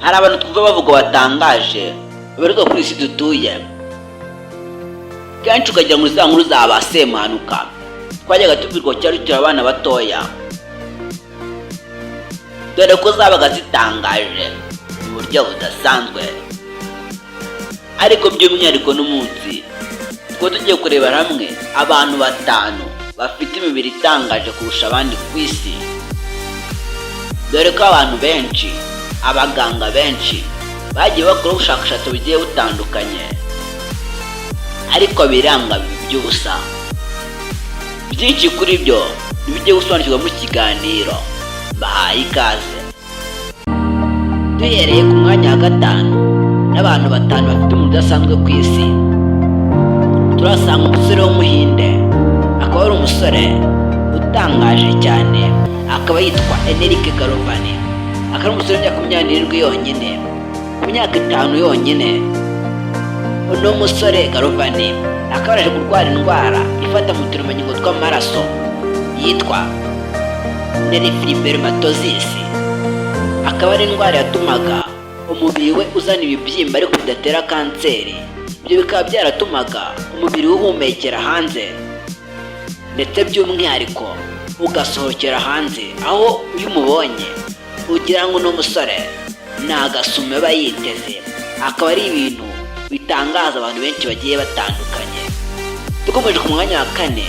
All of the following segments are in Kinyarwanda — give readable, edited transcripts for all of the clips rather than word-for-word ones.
Hari abantu twumva bavuga batangaje babarirwa kuri isi dutuye, kenshi ukagira ngo za nkuru za ba Semuhanuka twajyaga tubwirwa cyari turi abana batoya, dore ko zabaga zitangaje mu buryo budasanzwe. Ariko by'umwihariko n'umunsi tukaba tugiye kurebera hamwe abantu batanu bafite imibiri itangaje kurusha abandi ku isi, dore ko abantu benshi, abaganga benshi bagiye bakora ubushakashatsi bugiye butandukanye, ariko biranga biba iby'ubusa. Byinshi kuri byo ntibigiye gusobanukirwa mu kiganiro. Bahaye ikaze. Duhereye ku mwanya wa gatanu n'abantu batanu bafite umubiri udasanzwe ku isi, turasanga umusore w'Umuhinde, akaba ari umusore utangaje cyane, akaba yitwa Enrique Galvani, akaba ari umusore w'imyaka 27 yonyine. Ku myaka 5 yonyine, uno musore Galvani akaba yaraje kurwara indwara ifata mu turemangingo tw'amaraso yitwa neurofibromatosis, akaba ari indwara yatumaga umubiri we uzana ibibyimba ariko bidatera kanseri. Ibyo bikaba byaratumaga umubiri we uhumekera hanze, ndetse by'umwihariko ugasohokera hanze, aho iyo umubonye ugira ngo uno musore ni agasume aba yiteze, akaba ari ibintu bitangaza abantu benshi bagiye batandukanye. Dukomeje ku mwanya wa kane,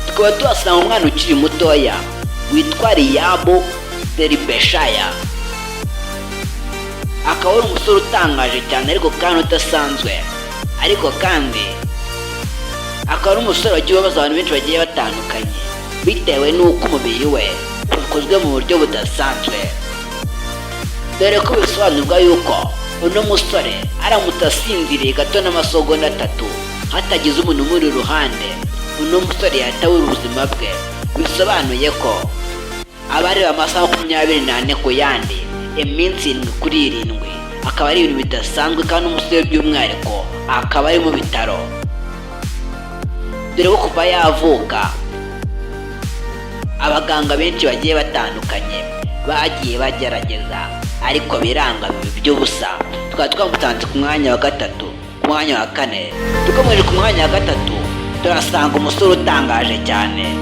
tukaba tuhasanga umwana ukiri mutoya witwa Liam Derbyshire, akaba ari umusore utangaje cyane ariko kandi udasanzwe, ariko kandi akaba ari umusore wagiye ubabaza abantu benshi bagiye batandukanye bitewe n'uko umubiri we ukozwe mu buryo budasanzwe, dore ko bisobanurwa yuko uno musore aramutse asinziriye gato n'amasegonda 3 hatagize umuntu umuri iruhande, uno musore yahita abura ubuzima bwe. Bisobanuye ko aba areba amasaha 24 ku yandi, iminsi 7 kuri 7, akaba ari ibintu bidasanzwe. Kandi umusore by'umwihariko akaba ari mu bitaro, dore ko kuva yavuka abaganga benshi bagiye batandukanye bagiye bagerageza, ariko biranga biba iby'ubusa. Tukaba twamutanze ku mwanya wa gatatu. Ku mwanya wa kane, dukomeje ku mwanya wa gatatu, turasanga umusore utangaje cyane.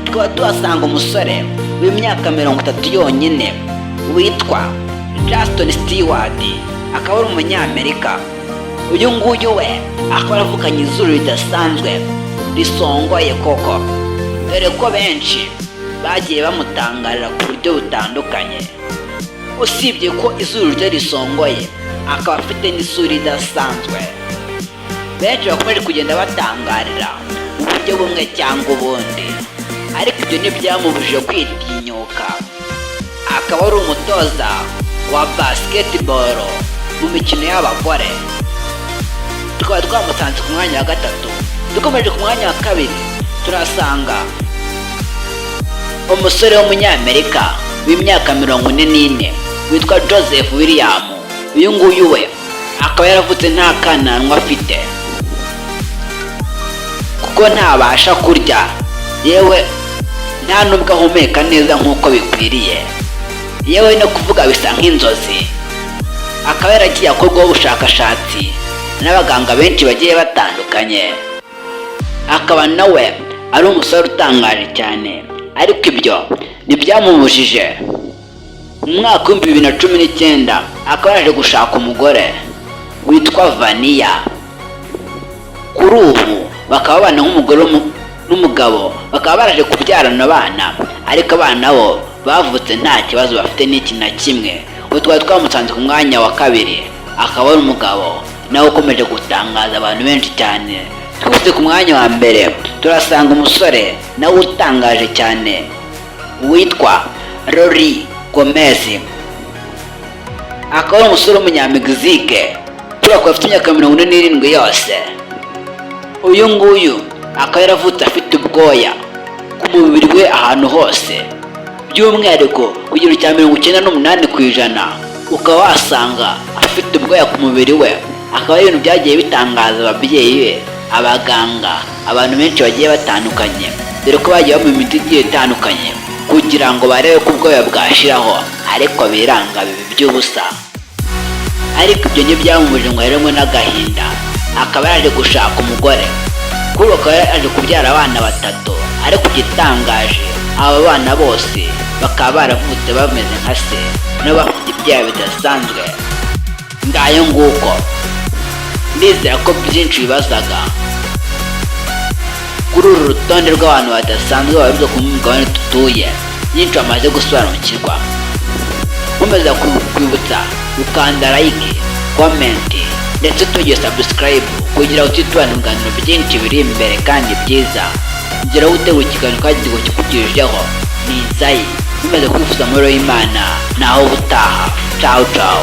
Tukaba tuhasanga umusore w'imyaka 30 yonyine witwa Justin Stewart, akaba ari Umunyamerika. Uyu nguyu we akaba yaravukanye izuru ridasanzwe risongoye koko, dore ko benshi bagiye bamutangarira ku buryo butandukanye. Usibye ko izuru rye risongoye, akaba afite n'isura idasanzwe benshi bakomeje kugenda batangarira mu buryo bumwe cyangwa ubundi, ariko ibyo ntibyamubujije kwitinyuka, akaba ari umutoza wa basketball mu mikino y'abagore. Tukaba twamusanze ku mwanya wa gatatu. Dukomeje ku mwanya wa kabiri, turasanga umusore w'Umunyamerika w'imyaka 44 witwa Joseph William. Uyu nguyu we akaba yaravutse nta kananwa afite, kuko ntabasha kurya, yewe nta nubwo ahumeka neza nk'uko bikwiriye, yewe no kuvuga bisa nk'inzozi. Akaba yaragiye akorwaho ubushakashatsi n'abaganga benshi bagiye batandukanye, akaba nawe ari umusore utangaje cyane, ariko ibyo ntibyamubujije mu mwaka wa 2019 akaba yaje gushaka umugore witwa Vaniya. Kuri ubu bakaba babana nk'umugore n'umugabo, bakaba baraje kubyarana abana, ariko abana bo bavutse nta kibazo bafite n'iki na kimwe. Ubu twari twamusanze ku mwanya wa kabiri, akaba ari umugabo nawe ukomeje gutangaza abantu benshi cyane. Twese ku mwanya wa mbere turasanga umusore nawe utangaje cyane witwa Rory Gomez, akaba ari umusore w'Umunyamegizike, kubera ko afite imyaka 47 yose. Uyu nguyu akaba yaravutse afite ubwoya ku mubiri we ahantu hose, by'umwihariko ku kigero cya 98%, ukaba wasanga afite ubwoya ku mubiri we, akaba ari ibintu byagiye bitangaza ababyeyi be, abaganga, abantu benshi bagiye batandukanye, dore ko bagiye bamuha imiti igiye itandukanye kugira ngo barebe ko ubwoya bwashiraho, ariko biranga. ariko biranga biba iby'ubusa. Ariko ibyo ntibyamubujije ngo aheranwe n'agahinda, akaba yaje gushaka umugore. Kuri ubu akaba yaje kubyara abana batatu, ariko igitangaje, aba bana bose bakaba baravutse bameze nka se, nabo bafite ibyaha bidasanzwe. Ngayo nguko, ndizera ko byinshi bibazaga kuri uru rutonde rw'abantu badasanzwe babarizwa ku mugabane dutuye, byinshi bamaze gusobanukirwa. Nkomeza kwibutsa gukanda like, comment, ndetse tugiye subscribe kugira ngo tujye tubana ibiganiro byinshi biri imbere kandi byiza. Ngeraho utegura ikiganiro kandi kikugejejeho ni Inzayi. Nkomeza kwifuza amahoro y'Imana, naho ubutaha. Ciao ciao.